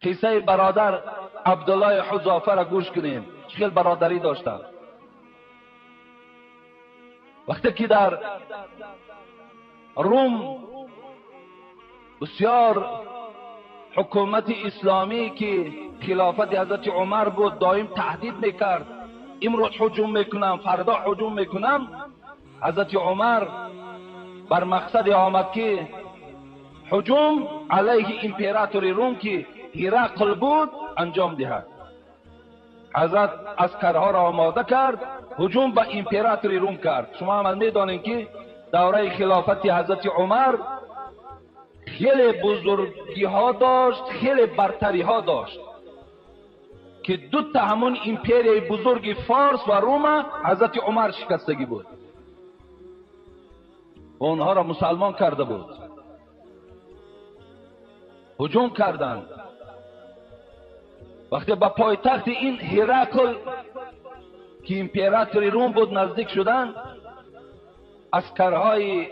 قصه برادر عبدالله حذافه را گوش کنیم، چه برادری داشتند. وقتی که در روم بسیار حکومت اسلامی که خلافت حضرت عمر بود دائم تهدید میکرد، امروز هجوم میکنم، فردا هجوم میکنم، حضرت عمر بر مقصد آمد که هجوم علیه امپراتور روم که هرقل بود انجام دهد. حضرت عسکرها را آماده کرد، هجوم به امپراتور روم کرد. شما هم میدانید که دوره خلافت حضرت عمر خیلی بزرگی ها داشت، خیلی برتری ها داشت که دو تا همون امپریای بزرگ فارس و روم حضرت عمر شکستگی بود و اونها را مسلمان کرده بود. هجوم کردند. وقتی به پایتخت این هرقل که امپراتور روم بود نزدیک شدند، عسکرهای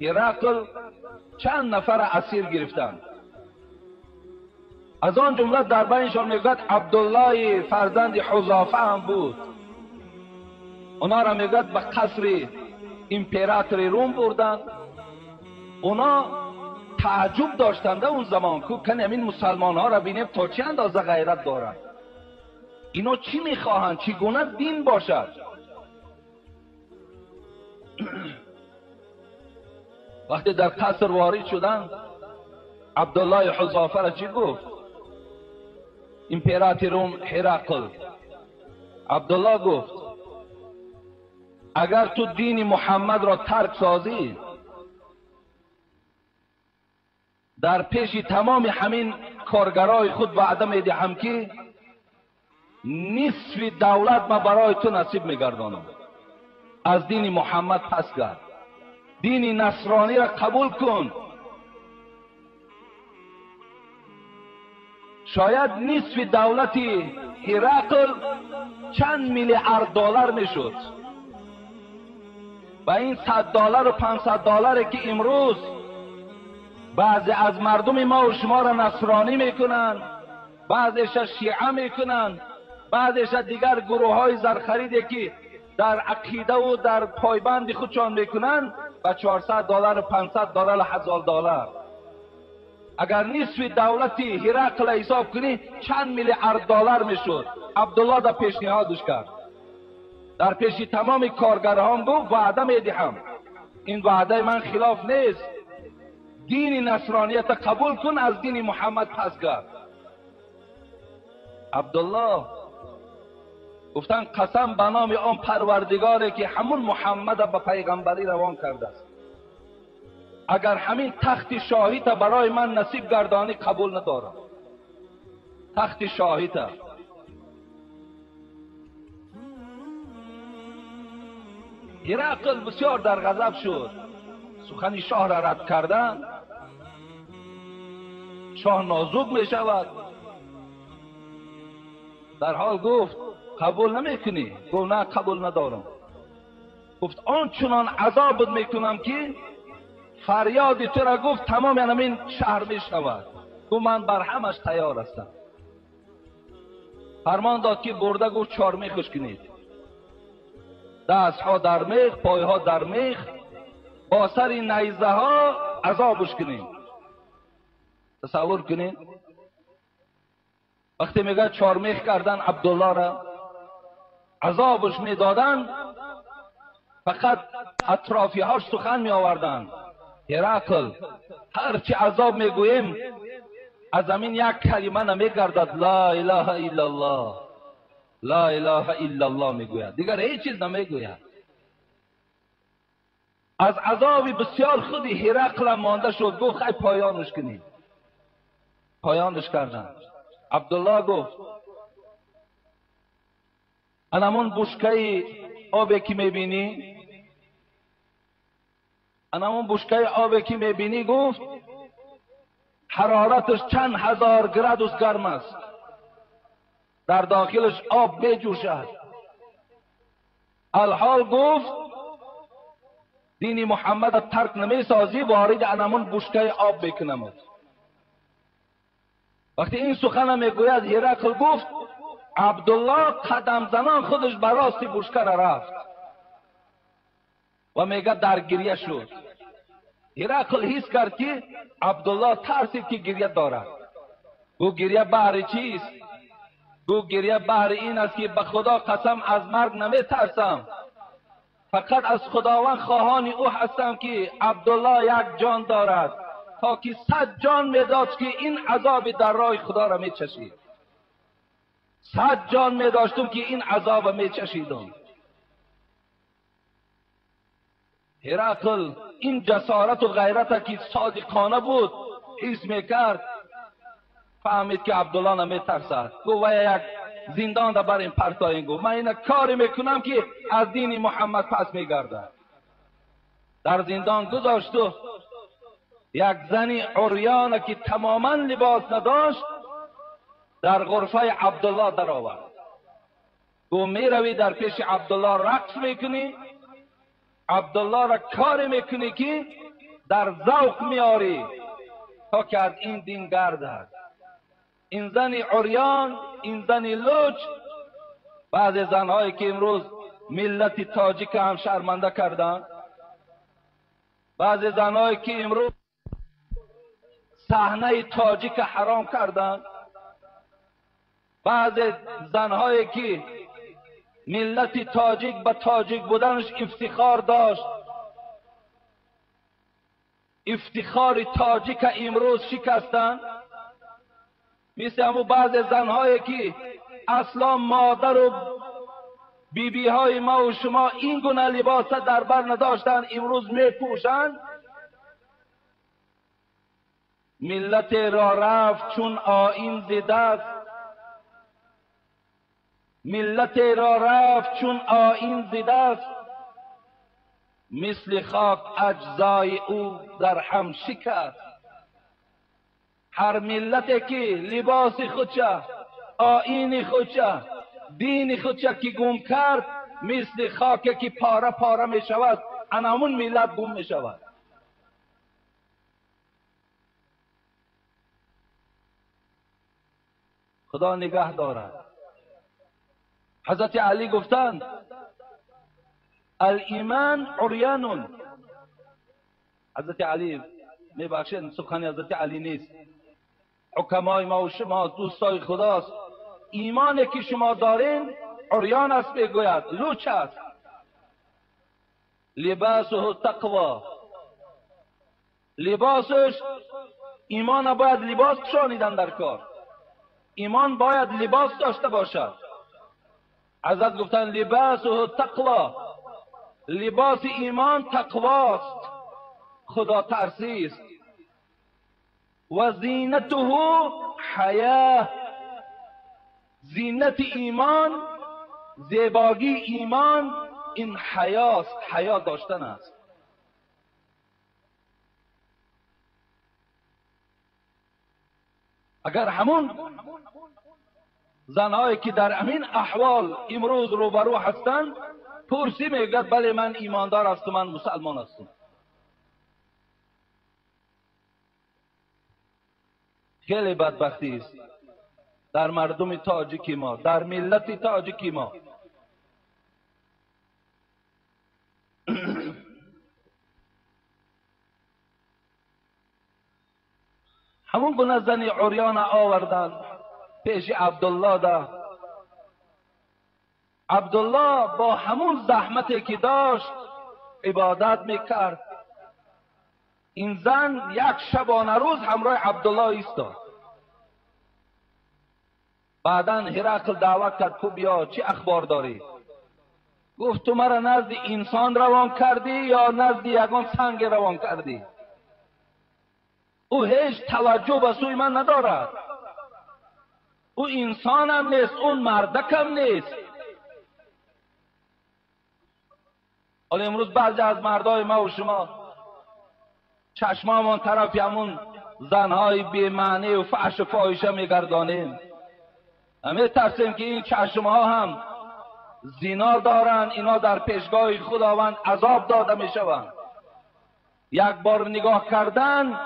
هرقل چند نفر اسیر گرفتند. از آن جمله در بینشان میگوید عبدالله فرزند حذافه هم بود. اونا را میگوید به قصر امپراتور روم بردند. اونا تعجب داشتند اون زمان که کنیم این مسلمان ها را بینیم تا چه اندازه غیرت دارند، اینا چی میخواهند، چگونه دین باشد. وقتی در قصر وارد شدند، عبدالله حذافه را چی گفت؟ امپراتور روم هرقل. عبدالله گفت اگر تو دین محمد را ترک سازی، در پیش تمام همین کارگرای خود وعده میدهم که نصف دولت ما برای تو نصیب میگردانم. از دین محمد پس گرد، دین نصرانی را قبول کن. شاید نصف دولت هرقل چند میلیارد دلار میشد و این 100 دلار و 500 دلاری که امروز بعضی از مردم ما و شما را نصرانی میکنن، بعضیش شیعه میکنن، بعضیش دیگر گروه های زرخریده که در عقیده و در پایبند خودشان میکنن و 400 دلار و 500 دلار و 1000 دلار. اگر نصف دولت هرقل حساب کنی چند میلیارد دلار میشد. عبدالله در پیشنهادش کرد، در پیش تمام کارگران گفت وعده میدهم، این وعده من خلاف نیست، دین نصرانیت قبول کن، از دین محمد پس گرد. عبدالله گفتن قسم به نام آن پروردگاره که همون محمد به پیغمبری روان کرده است، اگر همین تخت شاهی تا برای من نصیب گردانی قبول ندارم. تخت شاهی تا هرقل بسیار در غضب شد، سخن شاه را رد کردن، شاه نازک می شود. در حال گفت قبول نمی کنی؟ گفت نه قبول ندارم. گفت آنچنان عذابت میکنم که فریاد تو را گفت تمام همین شهر می شود. گفت من بر همش تیار هستم. فرمان داد که برده گفت چارمیخش کنید، دستها در میخ، پایها در میخ، با سر نیزه ها عذابش کنید. تصور کنید وقتی میگه چارمیخ کردن عبدالله را عذابش میدادن، فقط اطرافی هاش سخن می آوردن. هرقل هرچی عذاب میگوییم از همین یک کلمه نمیگردد، لا اله الا الله، لا اله الا الله میگوید، دیگر هیچ چیز نمیگوید. از عذاب بسیار خودی هرقل مانده شد، گفت خیلی پایانش کنیم. پایانش کردن. عبدالله گفت انمون بشکه آبی که میبینی، انمون بشکه آبی که میبینی، گفت حرارتش چند هزار گرادوس گرم است، در داخلش آب بجوشد. الحال گفت دین محمد ترک نمی سازی، وارد انمون بشکه آب بکنمد. وقتی این سخن میگوید هرقل گفت عبدالله قدم زنان خودش به راستی بشکه رفت و میگه در گریه شد. هرقل حس کرد که عبدالله ترسید که گریه دارد. گفت گریه بهر چیست؟ گفت گریه بهر این است که به خدا قسم از مرگ نمی ترسم، فقط از خداوند خواهان او هستم که عبدالله یک جان دارد تا که 100 جان میداد که این عذاب در راه خدا را میچشید. 100 جان میداشتم که این عذاب میچشیدم. هرقل این جسارت و غیرت که صادقانه بود حس میکرد، فهمید که عبدالله نمیترسد. گفت و یک زندان را بر این پرتاین. گفت من این کاری میکنم که از دین محمد پس میگردد. در زندان گذاشت و یک زنی عریانه که تماما لباس نداشت در غرفه عبدالله در آورد. گفت میروی در پیش عبدالله رقص میکنی، عبدالله را کاری میکنی که در ذوق میاری تا که از این دین گردد. این زن عریان، این زن لوچ، بعض زنهایی که امروز ملت تاجیک هم شرمنده کردن، بعض زنهایی که امروز صحنه تاجیک حرام کردن، بعض زنهایی که ملت تاجیک به تاجیک بودنش افتخار داشت، افتخار تاجیک امروز شکستن. مثل همون بعض زنهایی که اصلا مادر و بیبی های ما و شما این گونه لباس در بر نداشتن امروز میپوشند. ملت را رفت چون آیین ز دست، ملت را رفت چون آیین ز دست، مثل خاک اجزای او در هم شکست. هر ملتی که لباس خودشه، آیین خودشه، دین خودشه که گم کرد، مثل خاک که پاره پاره می شود، انامون ملت گم می شود. خدا نگه دارد. حضرت علی گفتند الایمان عریان. حضرت علی، میبخشید سخن حضرت علی نیست، حکمای ما و شما دوستای خداست. ایمانی که شما دارین عریان است، بگوید لوچ است. لباسه تقوا، لباسش ایمان باید لباس پوشانیدن در کار، ایمان باید لباس داشته باشد. حضرت گفتن لباسه تقوا، لباس ایمان تقواست، خدا ترسی است. و زینته حیا، زینت ایمان، زیباگی ایمان این حیاست، حیا داشتن است. اگر همون زنهایی که در همین احوال امروز روبرو هستند پرسی، میگد بله من ایماندار هستم، من مسلمان هستم. خیلی بدبختی است در مردم تاجیکی ما، در ملت تاجیکی ما. همون گونه زنی عریان آوردن پیش عبدالله ده. عبدالله با همون زحمتی که داشت عبادت میکرد. این زن یک شبانه روز همراه عبدالله ایستاد. بعدا هرقل دعوت کرد کو بیا، چی اخبار داری؟ گفت تو مرا نزد انسان روان کردی یا نزد یگان سنگ روان کردی؟ او هیچ توجه به سوی من ندارد، او انسانم نیست، اون مردکم نیست. حالا امروز بعضی از مردای ما و شما چشمامان طرف همون زنهای بی معنی و فحش و فاحشه میگردانیم. همه ترسیم که این چشمها هم زینا دارن، اینا در پیشگاه خداوند عذاب داده میشوند. یک بار نگاه کردن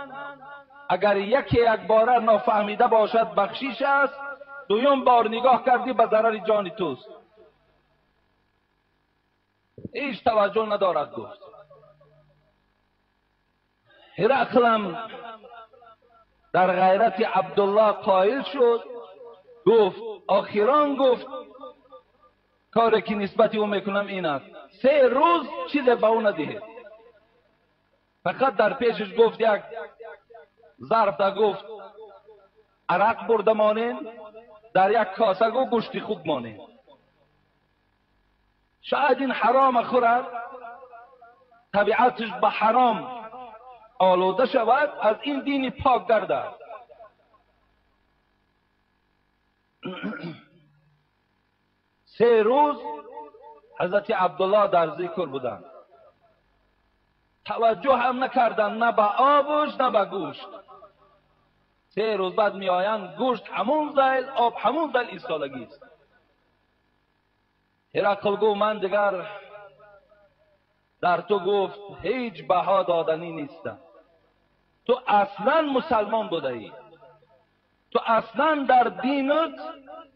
اگر یکی یک باره نافهمیده باشد بخشیش است، دویم بار نگاه کردی به ضرر جان توست. هیچ توجه ندارد. گفت هرقل در غیرت عبدالله قائل شد. گفت آخران گفت کاری که نسبت او میکنم این است، 3 روز چیز به او ندهید. فقط در پیشش گفت یک ظرف در گفت عرق برده مانین، در یک کاسه گفت گوشت خوب مانین. شاید این حرام خورد، طبیعتش به حرام آلوده شود، از این دین پاک گردد. 3 روز حضرت عبدالله در ذکر بودند، توجه هم نکردند، نه به آبش نه به گوشت. 3 روز بعد می آیند، گوشت همون زیل، آب همون زیل ایستادگی است. هرقل گفت من دیگر در تو گفت هیچ بها دادنی نیستم، تو اصلا مسلمان بوده ای، تو اصلا در دینت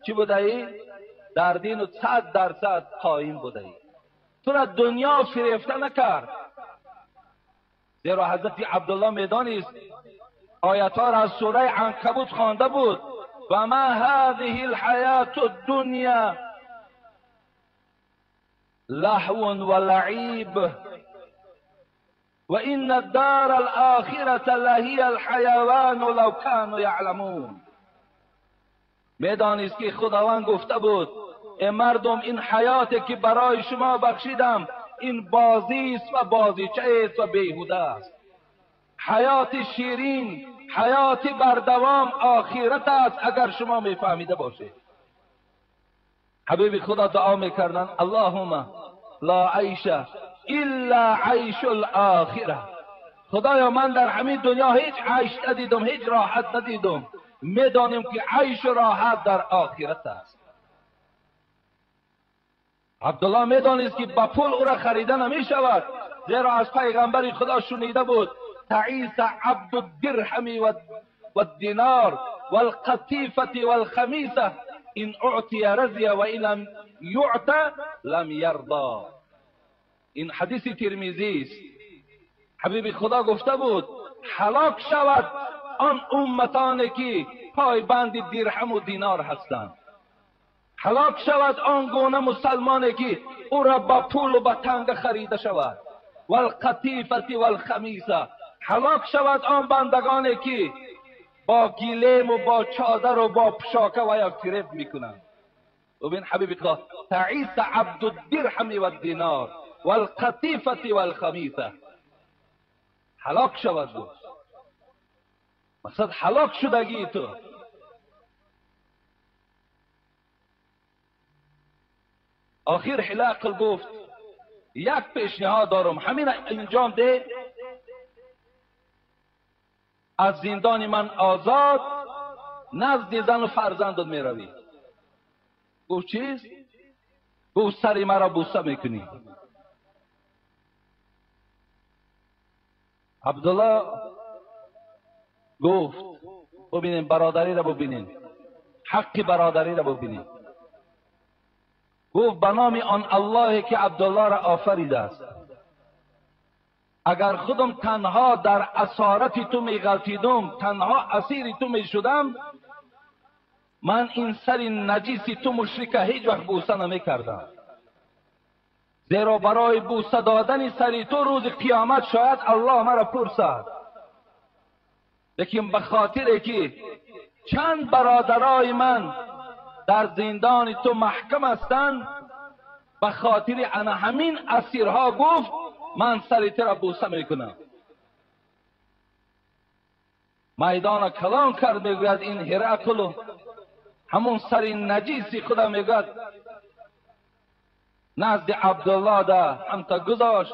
چی بوده ای؟ در دینت 100% قایم بوده ای، تو را دنیا فریفته نکرد. زیرا حضرت عبدالله میدانست آیت ها را از سوره عنکبوت خوانده بود، و ما هذه الحیات الدنیا لهو و لعیب و این الدار الآخرة لهی الحیوان لو كانوا یعلمون. میدانست که خداوند گفته بود ای مردم، این حیاتی که برای شما بخشیدم این بازی است و بازیچه است و بیهوده است. حیات شیرین، حیات بردوام آخرت است اگر شما میفهمیده باشید. حبیب خدا دعا میکردن اللهم لا عیش الا عیش الاخره. خدایا من در همین دنیا هیچ عیش ندیدم، هیچ راحت ندیدم، میدانیم که عیش و راحت در آخرت است. عبدالله میدانست که با پول او را خریده نمیشود، زیرا از پیغمبر خدا شنیده بود تعیس عبد الدرهم والدینار والقطیفة والخمیسة این اعطی رضی و این لم یعطى لم یرضا. این حدیث ترمذی است. حبیب خدا گفته بود هلاک شود آن امتانی که پایبند درهم و دینار هستند، هلاک شود آن گونه مسلمانی که او را با پول و با تنگ خریده شود، والقطیفة والخمیسه. هلاک شود آن بندگانی که با گلیم و با چادر و با پشاکه و یا فریب میکنند. ببین حبیب خدا تعیس عبد الدرهم والدینار والقطیفة والخمیسه. هلاک شود بود، مقصد هلاک شدگی تو. آخر هرقل گفت یک پیشنهاد دارم، همین انجام ده، از زندان من آزاد، نزد زن و فرزندت میروی. گفت چیز؟ گفت سر مرا بوسه میکنی. عبدالله گفت ببینین برادری را، ببینین حق برادری را ببینین. گفت به نام آن الله که عبدالله را آفریده است، اگر خودم تنها در اسارت تو میغلطیدم، تنها اسیر تو میشدم، من این سر نجیس تو مشرک هیچ وقت بوسه نمیکردم، زیرا برای بوسه دادن سر تو روز قیامت شاید الله مرا پرسد. لیکن به خاطر که چند برادرای من در زندان تو محکم هستند، به خاطر انا همین اسیرها گفت من سر تو را بوسه میکنم. میدان کلان کرد، میگوید این هرقل همون سر نجیسی خدا میگوید نزد عبدالله ده هم تا گذاشت.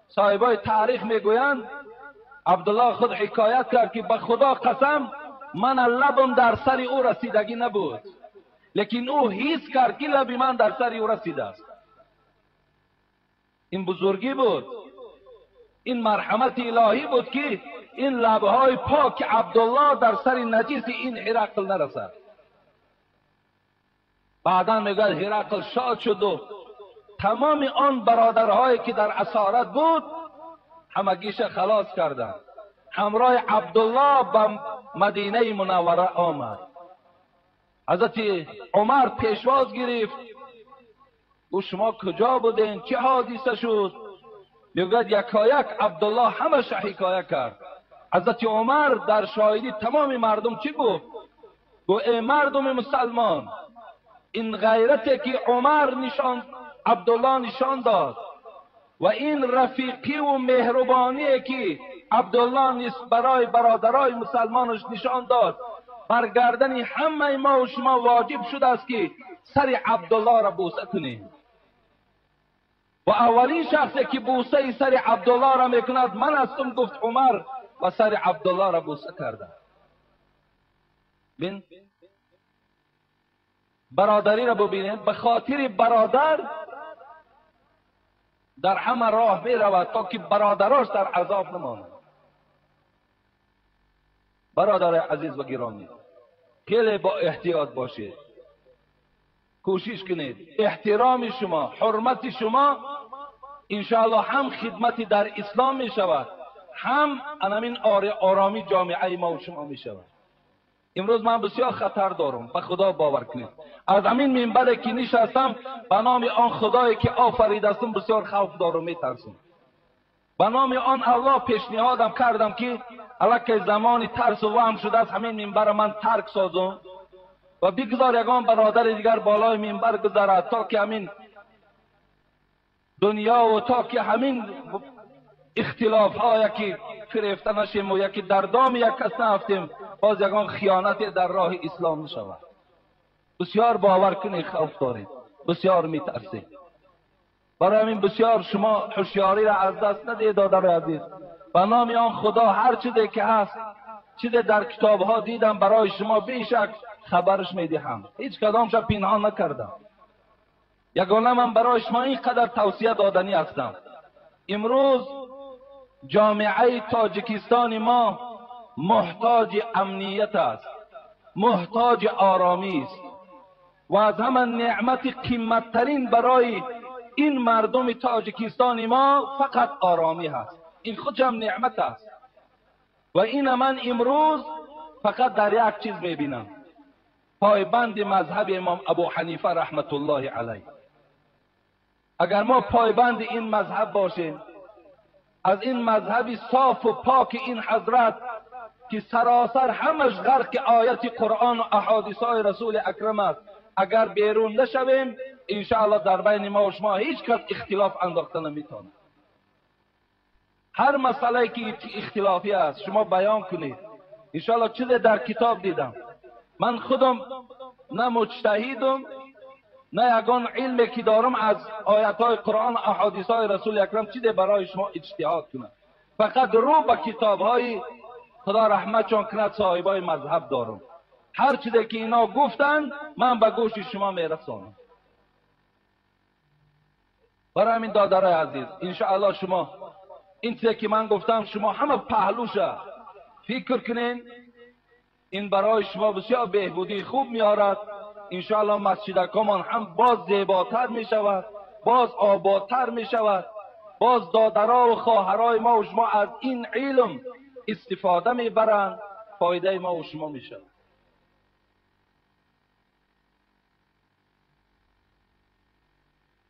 صاحبای تاریخ میگویند عبدالله خود حکایت کرد که به خدا قسم من لبم در سر او رسیدگی نبود، لیکن او حس کرد که لب من در سر او رسیده است. این بزرگی بود، این مرحمت الهی بود که این لبهای پاک عبدالله در سر نجیس این هرقل نرسد. بعدا میگوید هرقل شاد شد و تمام آن برادرهایی که در اسارت بود همگیش خلاص کردند. همراه عبدالله به مدینه منوره آمد. حضرت عمر پیشواز گرفت. او شما کجا بودین؟ چه حادثه شد؟ میگوید یکایک عبدالله همش حکایه کرد. حضرت عمر در شاهدی تمام مردم چی گفت؟ گفت ای مردم مسلمان، این غیرتی که عمر نشان، عبدالله نشان داد و این رفیقی و مهربانی که عبدالله نیز برای برادرای مسلمانش نشان داد، بر گردن همه ما و شما واجب شده است که سر عبدالله را بوسه کنیم. و اولین شخصی که بوسه سر عبدالله را میکند من هستم، گفت عمر، و سر عبدالله را بوسه کرده. بین برادری را ببینید، به خاطر برادر در همه راه می رود تا که برادراش در عذاب نماند. برادر عزیز و گرامی، خیلی با احتیاط باشید، کوشش کنید احترام شما، حرمت شما انشاءالله هم خدمتی در اسلام می شود، هم همین آرامی جامعه ما و شما می شود. امروز من بسیار خطر دارم، به خدا باور کنید. از همین منبر که نشستم به نام آن خدایی که آفرید هستم بسیار خوف دارم، میترسم. به نام آن الله پیشنهادم کردم که الکی زمان ترس و وهم شده است، همین منبر من ترک سازم و بگذار یگان برادر دیگر بالای منبر گذارد تا که همین دنیا و تا که همین اختلاف ها یکی فریفته نشیم و یکی در دام یک کس نفتیم، باز یگان خیانت در راه اسلام نشود. بسیار باور کنید خوف دارید، بسیار میترسید. برای همین بسیار شما هوشیاری را از دست ندید دادر عزیز. به نام آن خدا هر چیزی که هست، چیزی در کتاب ها دیدم برای شما بیشک خبرش میدهم، هیچ کدامش پنهان نکردم. یگانه من برای شما اینقدر توصیه دادنی هستم. امروز جامعه تاجیکستان ما محتاج امنیت است، محتاج آرامی است و از همه نعمت قیمتترین برای این مردم تاجیکستان ما فقط آرامی هست. این خود هم نعمت است و این من امروز فقط در یک چیز میبینم، پایبند مذهب امام ابو حنیفه رحمت الله علیه. اگر ما پایبند این مذهب باشیم، از این مذهب صاف و پاک این حضرت که سراسر همش غرق آیت قرآن و احادیث های رسول اکرم است، اگر بیرون نشویم انشاءالله در بین ما و شما هیچ کس اختلاف انداخته نمیتونه. هر مسئله که اختلافی است شما بیان کنید. انشاءالله چیزی در کتاب دیدم، من خودم نه مجتهدم نه یگان علمی که دارم از آیت های قرآن و احادیث های رسول اکرم چیزی برای شما اجتهاد کنم، فقط رو به کتاب های خدا رحمتشان کند صاحبای مذهب دارم. هر چیزی که اینا گفتن من به گوش شما میرسانم. برای همین دادرای عزیز انشاءالله شما این چیزی که من گفتم شما همه پهلوشه فکر کنین، این برای شما بسیار بهبودی خوب میارد. انشاءالله مسجدکامان هم باز زیباتر میشود، باز آبادتر میشود، باز دادرها و خواهرای ما و شما از این علم استفاده میبرند، فایده ما و شما میشود.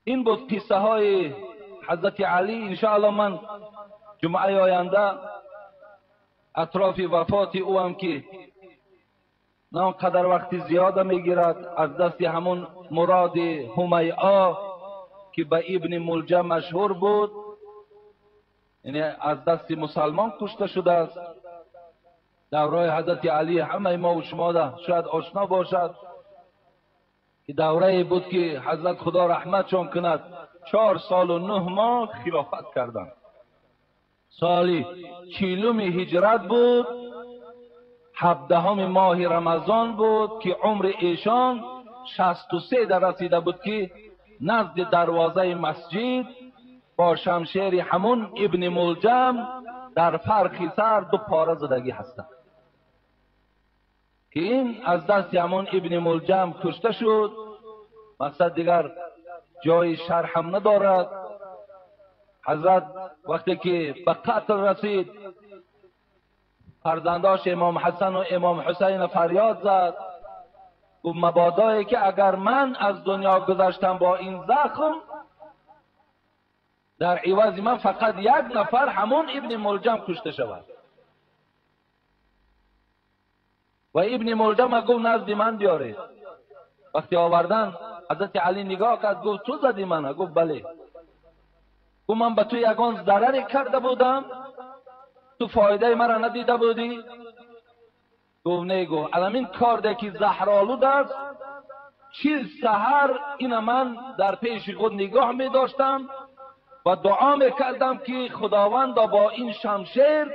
این بود قصه های حضرت علی. انشاءالله من جمعه آینده اطراف وفات او هم که نه قدر وقتی زیاده میگیرد، از دست همون مراد همیعا که به ابن ملجم مشهور بود، یعنی از دست مسلمان کشته شده است. دوره حضرت علی همه ما و شما ده شاید آشنا باشد که دوره بود که حضرت خدا رحمتشان کند 4 سال و 9 ماه خلافت کردند. سالی 40 هجرت بود، 17 ماه رمضان بود که عمر ایشان 63 در رسیده بود که نزد دروازه مسجد با شمشیر همون ابن ملجم در فرخ سر دو پاره زدگی هستند که این از دست همون ابن ملجم کشته شد. مقصد دیگر جای شرح هم ندارد. حضرت وقتی که به قتل رسید، فرزنداش امام حسن و امام حسین فریاد زد، گفت مبادایی که اگر من از دنیا گذشتم با این زخم، در عوض من فقط یک نفر همون ابن ملجم کشته شود. و ابن ملجم گفت نزد من بیارید. وقتی آوردن، حضرت علی نگاه کرد، گفت تو زدی من؟ گفت بله. گفت من به تو یگان ضرری کرده بودم؟ تو فایده مرا ندیده بودی؟ گفت نه. گفت الان کارده که زهرآلود است، 40 سحر این من در پیش خود نگاه می داشتم و دعا می کردم که خداوند با این شمشیر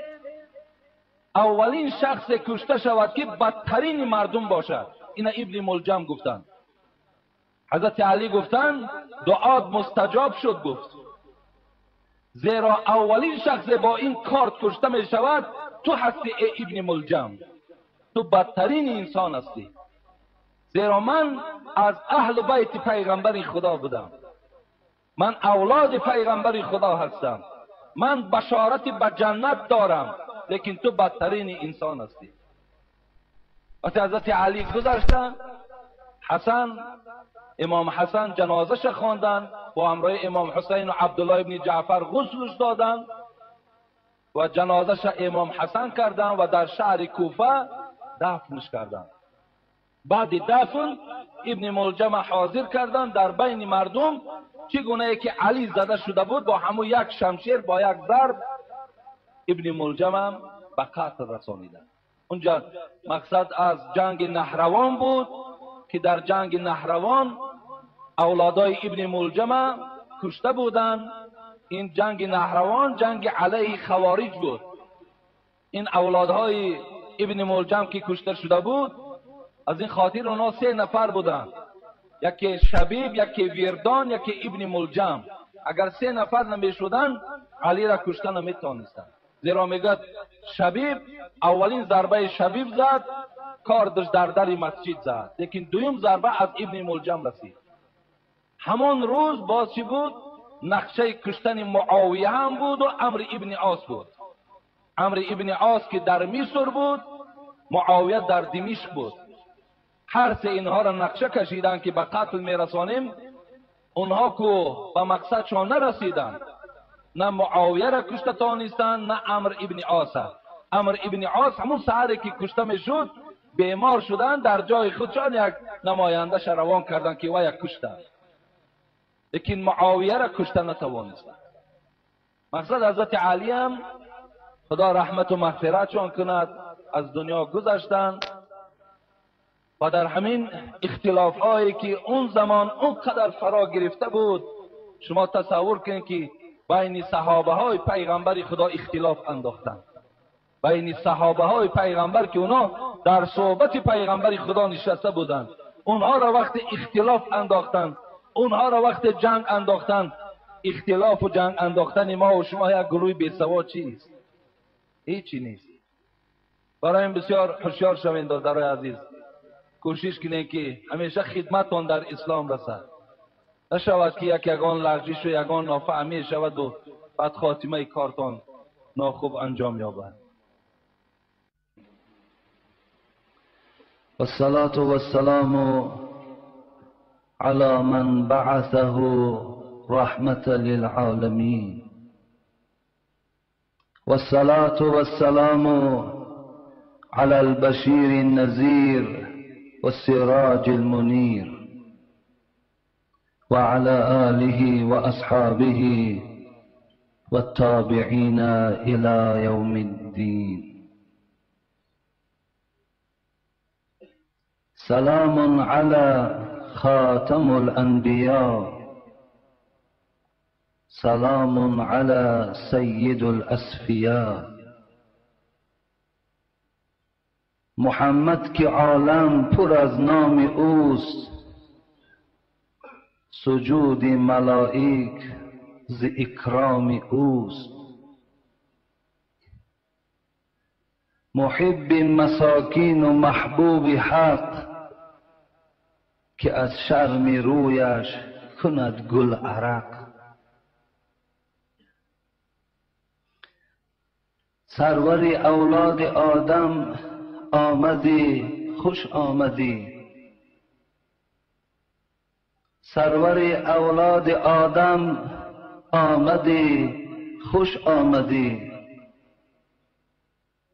اولین شخص کشته شود که بدترین مردم باشد. این ابن ملجم گفتند. حضرت علی گفتند دعات مستجاب شد. گفت زیرا اولین شخص با این کارت کشته می شود تو هستی ای ابن ملجم، تو بدترین انسان هستی، زیرا من از اهل بیت پیغمبر خدا بودم، من اولاد پیغمبر خدا هستم، من بشارت به جنت دارم، لیکن تو بدترین انسان هستی. وقتی حضرت علی گذشتن، حسن، امام حسن جنازش خواندن، با همراه امام حسین و عبدالله ابن جعفر غسلش دادن و جنازش امام حسن کردن و در شهر کوفه دفنش کردن. بعد دفن ابن ملجم حاضر کردن در بین مردم، چگونه که علی زده شده بود با همون یک شمشیر با یک ضرب ابن ملجم هم به قتل رسانیدن. اونجا مقصد از جنگ نهروان بود که در جنگ نهروان اولادای ابن ملجم کشته بودند. این جنگ نهروان جنگ علیه خوارج بود. این اولادهای ابن ملجم که کشته شده بود، از این خاطر اونا 3 نفر بودند، یکی شبیب، یکی ویردان، یکی ابن ملجم. اگر 3 نفر نمیشدند علی را کشته نمیتونستند. زیرا میگد شبیب اولین ضربه شبیب زد، کاردش در در مسجد زد، لیکن دویم ضربه از ابن ملجم رسید. همان روز باز چی بود؟ نقشه کشتن معاویه هم بود و امر ابن عاص بود. امر ابن عاص که در مصر بود، معاویه در دمشق بود. هر سه اینها را نقشه کشیدن که به قتل میرسانیم. اونها که به مقصدشان نرسیدند، نه معاویه را کشته تانستند، نه امر ابن عاص. امر ابن عاص همون سحری که کشته میشد بیمار شدن، در جای خودشان یک نماینده روان کردند که وی کشتند، لیکن معاویه را کشته نتوانستند. مقصد حضرت علی هم خدا رحمت و مغفرتشان کند از دنیا گذشتند و در همین اختلاف هایی که اون زمان اونقدر فرا گرفته بود، شما تصور کنید که بین صحابه های پیغمبر خدا اختلاف انداختند. بین صحابه های پیغمبر که اونا در صحبت پیغمبر خدا نشسته بودند، اونها را وقت اختلاف انداختند، اونها را وقت جنگ انداختند. اختلاف و جنگ انداختن ما و شما یک گروه بیسواد چیست؟ هیچی نیست. برای این بسیار هوشیار شوید برادرای عزیز، کوشش کنید که همیشه خدمتتان در اسلام رسد، نشود که یک یگان لغزش و یگان نافهمی شود و بعد خاتمه کارتان ناخوب انجام یابد. والصلاة والسلام على من بعثه رحمة للعالمين، والصلاة والسلام على البشير النذير والسراج المنير وعلى آله وأصحابه والتابعين إلى يوم الدين. سلام على خاتم الأنبياء، سلام على سيد الأصفياء. محمد که عالم پر از نام اوست، سجود ملائک ز اکرام اوست. محب مساکین و محبوب حق، که از شرم رویش کند گل عرق. سرور اولاد آدم آمدی خوش آمدی، سرور اولاد آدم آمدی خوش آمدی،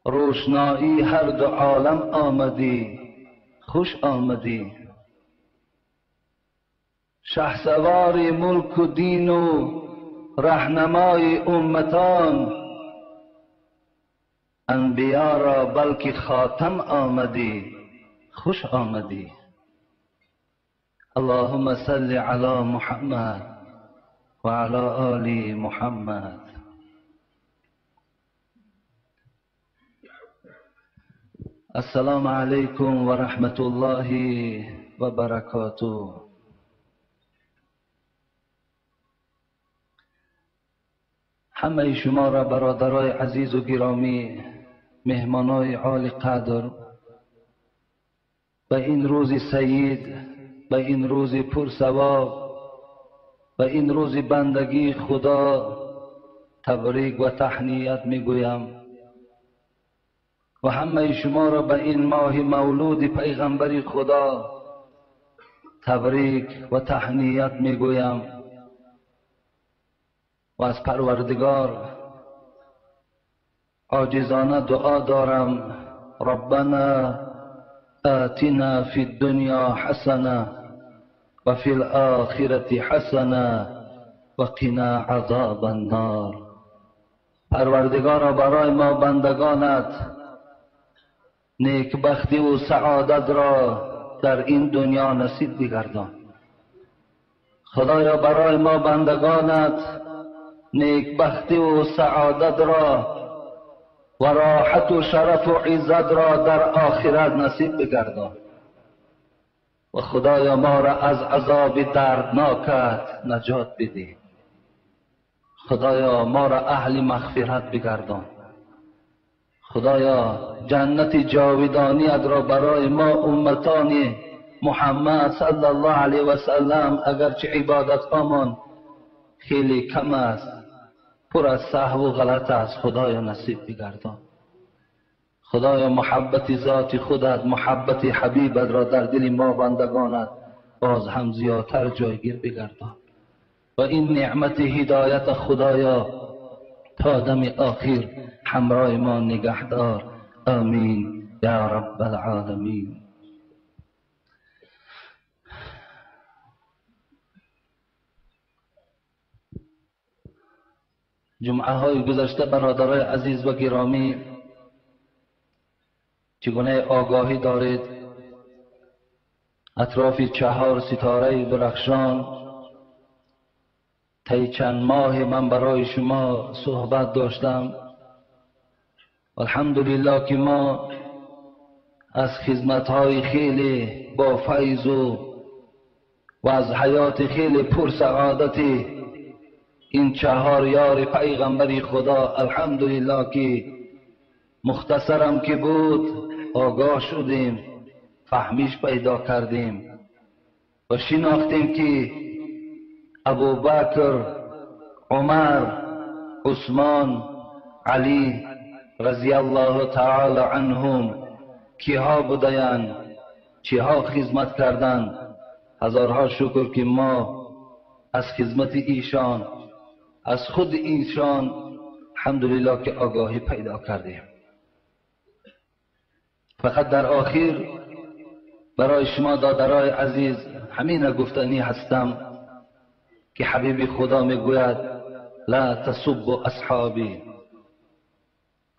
روشنایی هر دو عالم آمدی خوش آمدی. شهسوار ملک و دین و رهنمای امتان، انبیا را بلکه خاتم آمدی خوش آمدی. اللهم صل علی محمد و علی آل محمد. السلام علیکم و رحمت الله و برکاته. همه شما را برادرای عزیز و گرامی، مهمانای عالی قدر، به این روز سعید، به این روز پرثواب، به این روز بندگی خدا تبریک و تهنیت میگویم و همه شما را به این ماه مولود پیغمبر خدا تبریک و تهنیت میگویم و از پروردگار عاجزانه دعا دارم: ربنا آتنا فی الدنیا حسنه و فی الآخرة حسنه و قنا عذاب النار. پروردگارا برای ما بندگانت نیکبختی و سعادت را در این دنیا نصیب بگردان. خدایا برای ما بندگانت نیکبختی و سعادت را و راحت و شرف و عزت را در آخرت نصیب بگردان و خدایا ما را از عذاب دردناکت نجات بده. خدایا ما را اهل مغفرت بگردان. خدایا جنت جاودانیت را برای ما امتان محمد صلی الله علیه و سلم، اگرچه عبادت هامان خیلی کم است، پر از سهو و غلط است، خدایا نصیب بگردان. خدایا محبت ذات خودت، محبت حبیبت را در دل ما بندگانت باز هم زیادتر جایگیر بگردان و این نعمت هدایت خدایا تا دم آخر همراه ما نگهدار. آمین یا رب العالمین. جمعه های گذشته برادرای عزیز و گرامی، چگونه آگاهی دارید، اطراف 4 ستاره درخشان طی چند ماه من برای شما صحبت داشتم. الحمدلله که ما از خدمت‌های خیلی با فیض و از حیات خیلی پرسعادت این 4 یار پیغمبر خدا الحمدلله که مختصرم که بود آگاه شدیم، فهمیش پیدا کردیم و شناختیم که ابوبکر، عمر، عثمان، علی رضی الله تعالی عنهم کیها بودند، چیها خدمت کردند. هزارها شکر که ما از خدمت ایشان، از خود ایشان الحمدلله که آگاهی پیدا کردیم. فقط در آخر برای شما دادرای عزیز همین گفتنی هستم که حبیب خدا میگوید: لا تسبوا اصحابی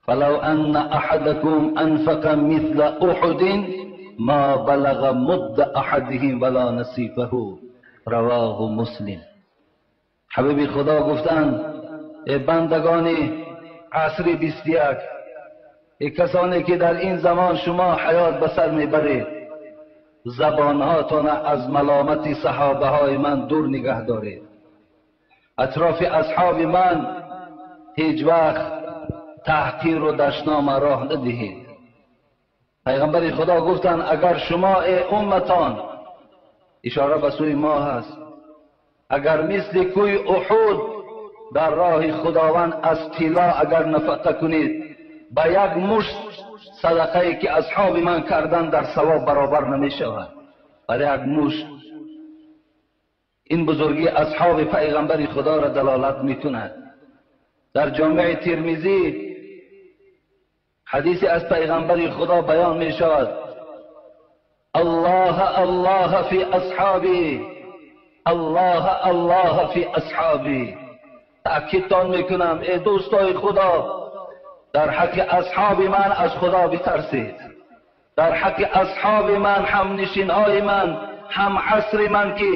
فلو ان احدكم انفق مثل احد ما بلغ مد احدهم ولا نصیفه. رواه مسلم. حبیب خدا گفتند: ای بندگان عصر 21، ای کسانی که در این زمان شما حیات به سر میبرید، زبانهاتان از ملامت صحابه های من دور نگه دارید. اطراف اصحاب من هیچ وقت تحقیر و دشنام راه ندهید. پیغمبر خدا گفتند اگر شما ای امتان، اشاره به سوی ما هست، اگر مثل کوی احد در راه خداوند از طلا اگر نفقه کنید، به یک مشت صدقه که اصحاب من کردن در ثواب برابر نمی شود. برای یک مشت. این بزرگی اصحاب پیغمبر خدا را دلالت می کند. در جامع ترمذی حدیثی از پیغمبر خدا بیان می شود: الله الله فی اصحابی، الله الله فی اصحابی. تأکیدتان میکنم ای دوستای خدا، در حق اصحاب من از خدا بترسید. در حق اصحاب من، هم نشینهای من، هم عصر من که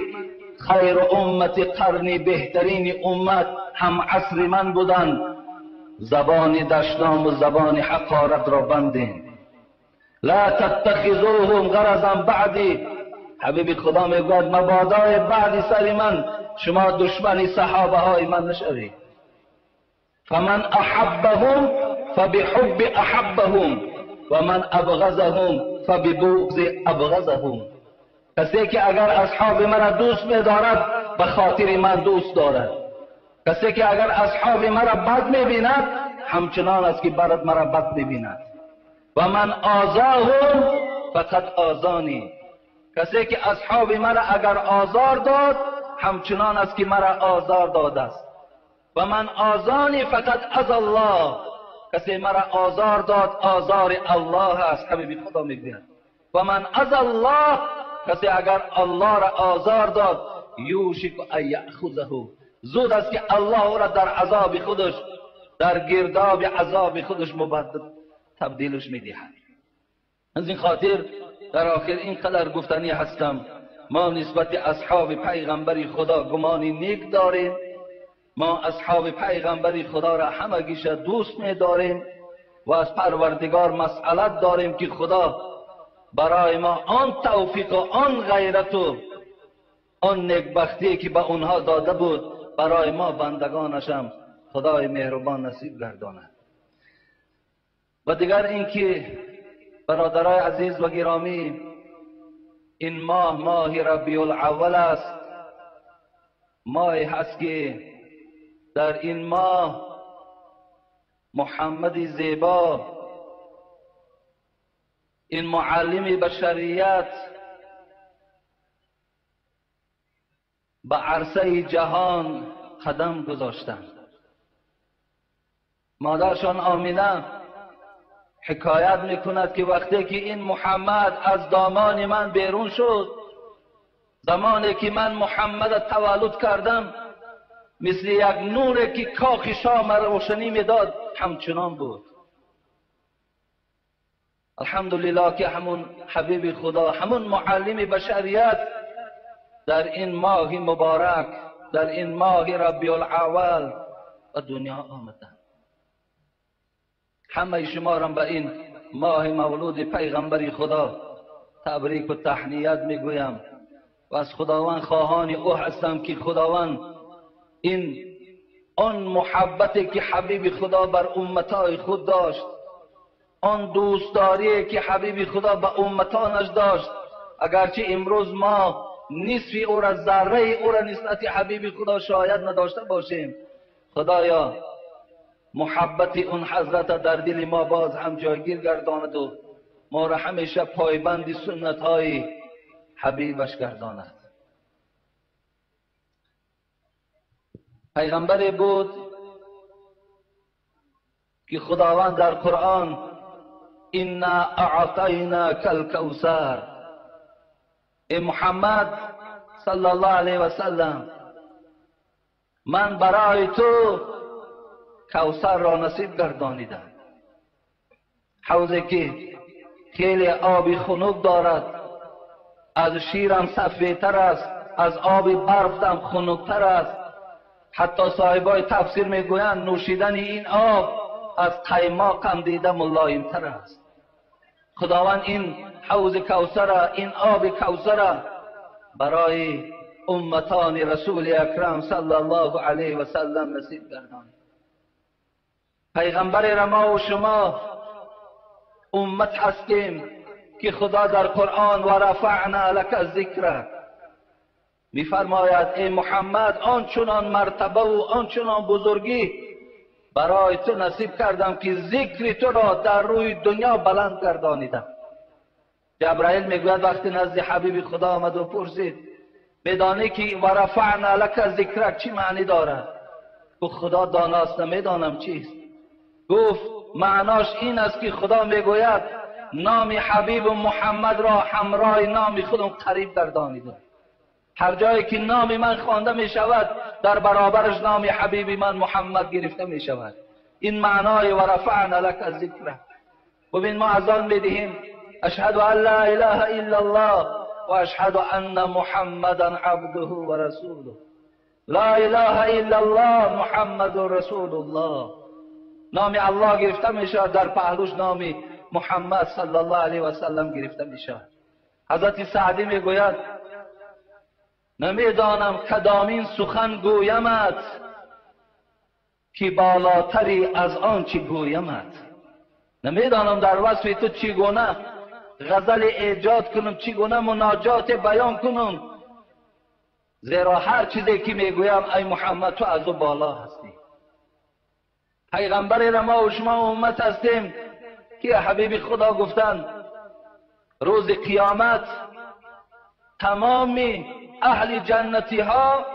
خیر امت قرنی، بهترین امت هم عصر من بودند، زبان دشنام و زبان حقارت را بندین. لا تتخذوهم غرضا بعدی. حبیب خدا میگوید مبادای بعد سر من شما دشمن صحابه های من نشوید. فمن احبهم فبحب احبهم و من ابغضهم فببغض ابغضهم. کسی که اگر اصحاب مرا دوست می‌دارد به خاطر من دوست دارد، کسی که اگر اصحاب مرا بد می‌بیند همچنان است که برد مرا بد می‌بیند. و من آزاهم فقد آزانی. کسی که اصحاب مرا اگر آزار داد همچنان است که مرا آزار داده است. و من آزانی فقد از الله. کسی مرا آزار داد آزار الله است. حبیب خدا میگوید و من از الله. کسی اگر الله را آزار داد یوشک ان یأخذه، زود است که الله او را در عذاب خودش، در گرداب عذاب خودش مبدل تبدیلش میدهد. از این خاطر در آخر اینقدر گفتنی هستم، ما نسبت اصحاب پیغمبر خدا گمان نیک داریم. ما اصحاب پیغمبر خدا را همگیش دوست می‌داریم و از پروردگار مسئلت داریم که خدا برای ما آن توفیق و آن غیرت و آن نیکبختی که به اونها داده بود برای ما بندگانش هم خدای مهربان نصیب گرداند. و دیگر اینکه برادرای عزیز و گرامی، این ماه ماه ربیع الاول است، ماهی هست که در این ماه محمد زیبا، این معلم بشریت، به عرصه جهان قدم گذاشتند. مادرشان آمینه حکایت میکند که وقتی که این محمد از دامان من بیرون شد، زمانی که من محمد تولد کردم، مثل یک نور که کاخ شام روشنی میداد همچنان بود. الحمدلله که همون حبیب خدا، همون معلم بشریت در این ماه مبارک، در این ماه ربیع الاول به دنیا آمدند. همه شما را به این ماه مولود پیغمبر خدا تبریک و تهنیت میگویم و از خداوند خواهان او هستم که خداوند این آن محبتی که حبیب خدا بر امتای خود داشت، آن دوستداری که حبیب خدا به امتانش داشت، اگرچه امروز ما نصف او را، ذره او را نسبت حبیب خدا شاید نداشته باشیم، خدایا محبت اون حضرت در دل ما باز هم جایگیر گرداند و ما را همیشه پایبند سنت های حبیبش گرداند. پیغمبری بود که خداوند در قرآن انا اعطیناک الکوثر، ای محمد صلی الله علیه و سلم، من برای تو کوثر را نصیب گردانیدم. حوضی که خیلی آب خنک دارد، از شیرم سفیدتر است، از آب برف هم خنکتر است. حتی صاحبای تفسیر میگویند نوشیدن این آب از قیماق هم دیده ملایمتر است. خداوند این حوض کوثر، این آب کوثر برای امتان رسول اکرم صلی الله علیه و سلم نصیب گردانید. پیغمبر را ما و شما امت هستیم، که خدا در قرآن و رفعنا لک ذکرک میفرماید ای محمد، آنچنان مرتبه و آنچنان بزرگی برای تو نصیب کردم که ذکر تو را در روی دنیا بلند گردانیدم. جبرائیل میگوید وقتی نزد حبیب خدا آمد و پرسید بدانی که و رفعنا لک ذکرک چی معنی دارد؟ گفت خدا داناست، نمیدانم چیست. گفت معناش این است که خدا میگوید نام حبیب محمد را همراه نام خودم قریب گردانیدم. هر جایی که نام من خوانده می شود در برابرش نام حبیب من محمد گرفته می شود. این معنای و رفعنا لک ذکرک. ببین ما اذان میدهیم اشهد ان لا اله الا الله و اشهد ان محمدا عبده و رسوله. لا اله الا الله محمد رسول الله. نام الله گرفته می شود، در پهلوش نام محمد صلی الله علیه و سلم گرفته می شود. حضرت سعدی می گوید نمیدانم کدامین سخن گویمت که بالاتری از آن چی گویمت. نمیدانم در وصف تو چگونه غزل ایجاد کنم، چگونه مناجات بیان کنم، زیرا هر چیزی که میگویم ای محمد تو از او بالا هستی. پیغمبر را ما و شما امت هستیم که حبیب خدا گفتند روز قیامت تمام اهل جنتی ها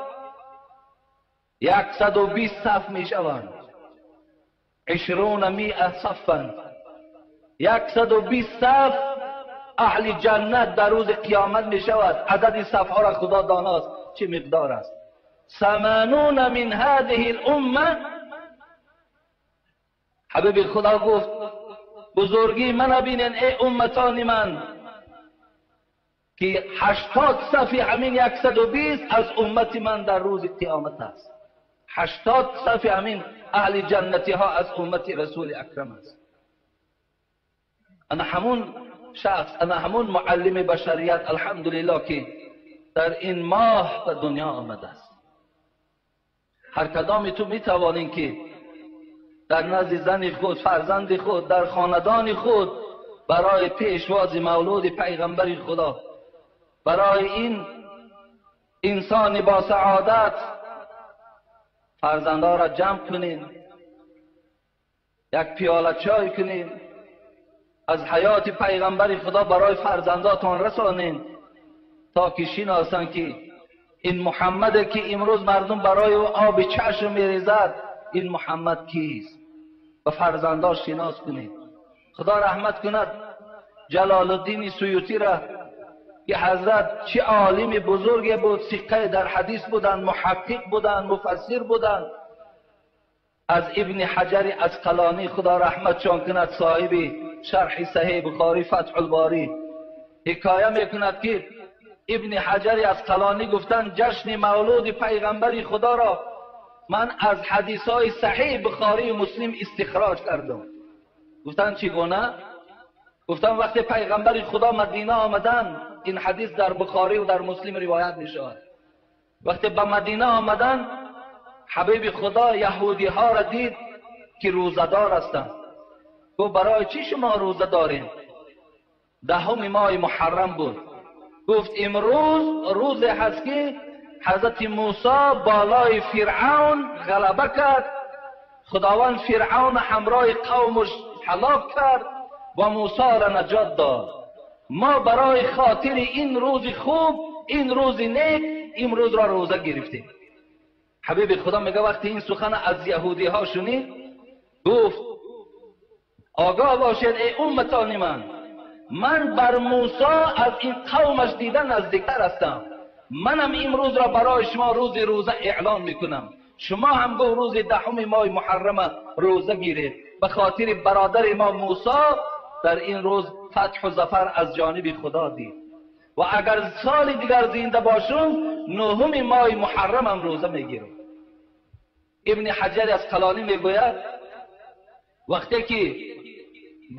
120 صف می شوند. 20 صفا، 120 صف اهل جنت در روز قیامت می شود. عدد صف ها را خدا داناست چه مقدار است. 80 من هذه الامه. حبیب خدا گفت بزرگی من بینین ای امتان من که 80 صف همین 120 از امت من در روز قیامت است. 80 صف همین اهل جنتی ها از امت رسول اکرم است. انا همون شخص، انا همون معلم بشریت الحمدلله که در این ماه به دنیا آمده است. هر کدام تو میتوانین که در نزد زن خود، فرزند خود، در خاندان خود برای پیشواز مولود پیغمبر خدا، برای این انسان با سعادت فرزندها را جمع کنین، یک پیاله چای کنین، از حیات پیغمبر خدا برای فرزنداتان رسانین تا که شناسند که این محمد که امروز مردم برای او آب چشم میریزد، این محمد کیست؟ و فرزنداش شناس کنید. خدا رحمت کند جلال الدین سیوطی را که حضرت چه عالم بزرگی بود، ثقه در حدیث بودند، محقق بودند، مفسر بودند. از ابن حجر عسقلانی خدا رحمتشان کند، صاحب شرح صحیح بخاری فتح الباری، حکایه میکند که ابن حجر عسقلانی گفتند جشن مولود پیغمبر خدا را من از حدیث های صحیح بخاری و مسلم استخراج کردم. گفتند چگونه؟ گفتند وقتی پیغمبر خدا مدینه آمدن، این حدیث در بخاری و در مسلم روایت می شود، وقتی به مدینه آمدن حبیب خدا یهودی ها را دید که روزه‌دار هستند. گفت برای چی شما روزه دارین؟ 10 ماه محرم بود. گفت امروز روز هست که حضرت موسی بالای فرعون غلبه کرد، خداوند فرعون همراه قومش هلاک کرد و موسی را نجات داد. ما برای خاطر این روز خوب، این روز نیک، امروز را روزه گرفتیم. حبیب خدا میگه وقتی این سخن از یهودی ها شنید گفت آگاه باشید ای امتان من، من بر موسی از این قومش دیده نزدیکتر هستم. منم امروز را برای شما روز روزه اعلان میکنم. شما هم گفت روز 10 ماه محرم روزه گیرید به خاطر برادر ما موسی در این روز فتح و ظفر از جانب خدا دید. و اگر سال دیگر زنده باشم 9 ماه محرم هم روزه میگیرم. ابن حجر عسقلانی میگوید وقتی که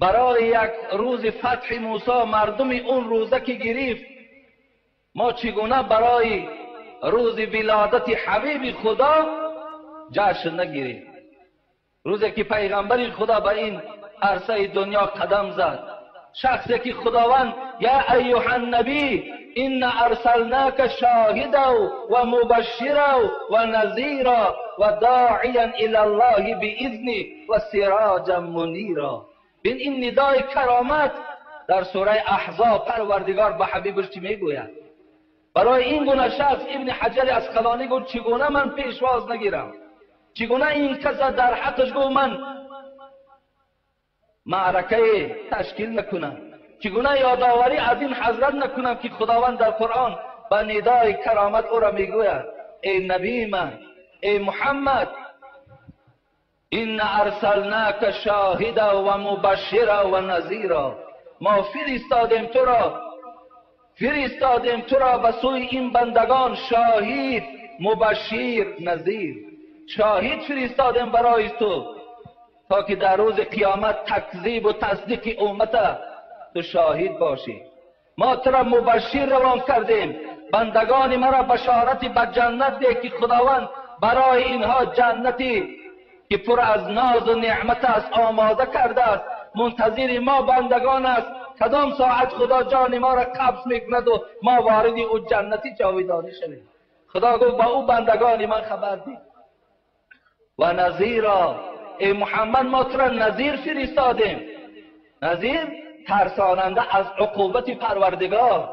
برای یک روز فتح موسی مردم اون روزه که گرفت، ما چگونه برای روز ولادت حبیب خدا جشن نگیریم؟ روزی که پیغمبر خدا به این عرصه دنیا قدم زد، شخصی که خداوند یا ایها النبی إن ارسلناک شاهدا و مبشرا و نذیرا و داعیا الی الله باذنه و سراجا منیرا. بین این ندای کرامت در سوره احزاب پروردگار به حبیبش چی میگوید؟ برای این گونه شخص ابن حجر عسقلانی گفت چگونه من پیشواز نگیرم؟ چگونه این کس در حقش گفت من معرکه تشکیل نکنم؟ چگونه یادآوری از این حضرت نکنم که خداوند در قرآن به ندای کرامت او را میگوید ای نبی من، ای محمد، إن ارسلناک شاهدا و مبشرا و نذیرا. ما فرستادیم تو را، فرستادیم تو را به سوی این بندگان شاهد، مبشر، نذیر. شاهد فرستادیم برای تو تا که در روز قیامت تکذیب و تصدیق امت تو شاهد باشی. ما تو را مبشر روان کردیم، بندگان مرا بشارت به جنت ده که خداوند برای اینها جنتی که پر از ناز و نعمت است آماده کرده است، منتظر ما بندگان است. کدام ساعت خدا جان ما را قبض میکند و ما وارد او جنتی جاودانی شویم. خدا گفت با او بندگان من خبر ده. و نذیرا، ای محمد ما تو را نذیر فرستادیم. نذیر ترساننده از عقوبت پروردگار.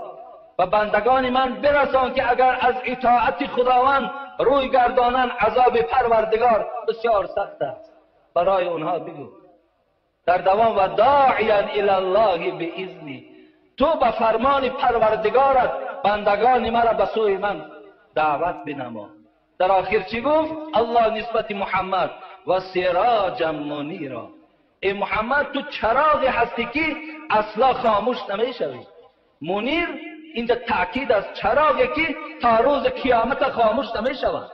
و بندگان من برسان که اگر از اطاعت خداوند روی گردانند عذاب پروردگار بسیار سخت است. برای اونها بگو در دوام و داعیا الی الله باذنی، تو به فرمان پروردگارت بندگان مرا به سوی من دعوت بنما. در آخر چی گفت الله نسبت محمد؟ و سراجا منیرا. ای محمد تو چراغی هستی که اصلا خاموش نمیشوی. منیر اینجا تاکید است، چراغی که تا روز قیامت خاموش نمیشود.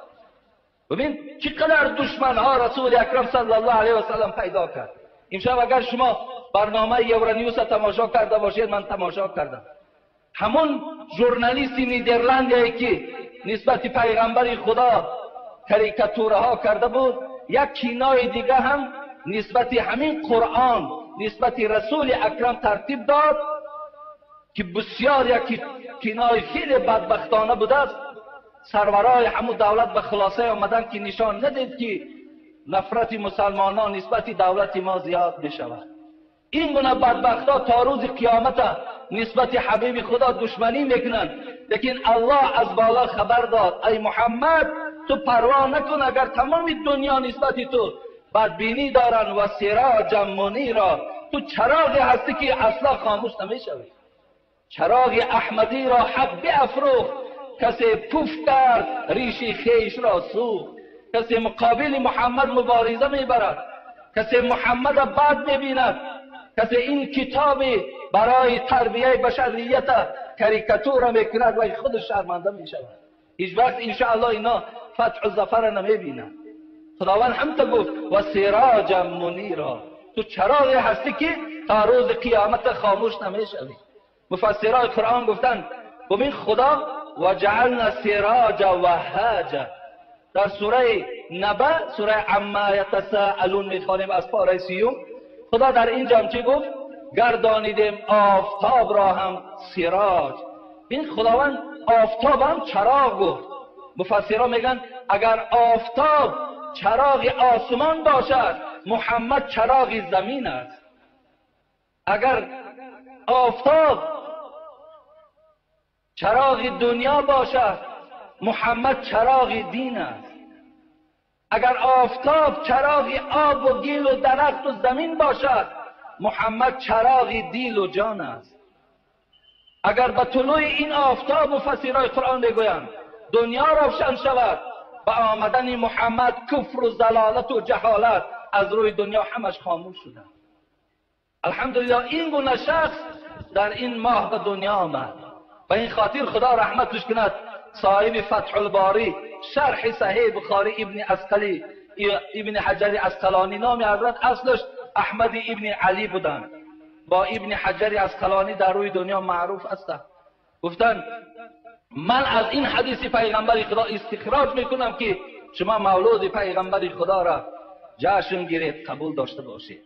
ببین چقدر دشمنها رسول اکرم صلی الله علیه و سلم پیدا کرد. امشب اگر شما برنامه یورانیوس تماشا کرده باشید، من تماشا کردم، همون ژورنالیست نیدرلندی که نسبت پیغمبر خدا کاریکاتورها کرده بود، یک کینای دیگه هم نسبت همین قرآن نسبت رسول اکرم ترتیب داد که بسیار یک کینای خیلی بدبختانه بوده است. سرورای همون دولت به خلاصه آمدن که نشان ندید که نفرت مسلمانان نسبت دولت ما زیاد بشود. این گونه بدبختها تا روز قیامت نسبت حبیب خدا دشمنی میکنند، لیکن الله از بالا خبر داد ای محمد تو پروا نکن اگر تمام دنیا نسبت تو بدبینی دارن و سراجا منیرا، تو چراغی هستی که اصلا خاموش نمیشوی. چراغ احمدی را حق بیافروخت، کسی پوف کرد ریش خیش را سوخت. کسی مقابل محمد مبارزه میبرد، کسی محمد بد میبیند، کسی این کتاب برای تربیه بشریت کاریکاتور میکند و خود شرمنده میشود. هیچ وقت انشاءالله اینا فتح و ظفر نمیبینند. خداوند هم تا گفت و سراجا منیرا، تو چراغی هستی که تا روز قیامت خاموش نمیشوی. مفسرای قرآن گفتند ببین خدا و جعلنا سراجا وهاجا. در سوره نبأ، سوره عما یتساءلون میخوانیم از پاره 30، خدا در اینجا هم چی گفت؟ گردانیدیم آفتاب را هم سراج. این خداوند آفتاب هم چراغ گفت. مفسرها میگن اگر آفتاب چراغ آسمان باشد، محمد چراغ زمین است. اگر آفتاب چراغ دنیا باشد، محمد چراغ دین است. اگر آفتاب چراغ آب و گیل و درخت و زمین باشد، محمد چراغ دیل و جان است. اگر به طلوع این آفتاب مفسرای قرآن میگویند دنیا روشن شود، با آمدن محمد کفر و ضلالت و جهالت از روی دنیا همش خاموش شده. الحمدلله این گونه شخص در این ماه به دنیا آمد. به این خاطر خدا رحمتش کند صاحب فتح الباری، شرح صحیح بخاری، ابن عسقلی، ابن حجر عسقلانی، نام حضرت اصلش احمد ابن علی بودند، با ابن حجر عسقلانی در روی دنیا معروف هستند. گفتند من از این حدیث پیغمبر خدا استخراج میکنم که شما مولود پیغمبر خدا را جشن گیرید، قبول داشته باشید.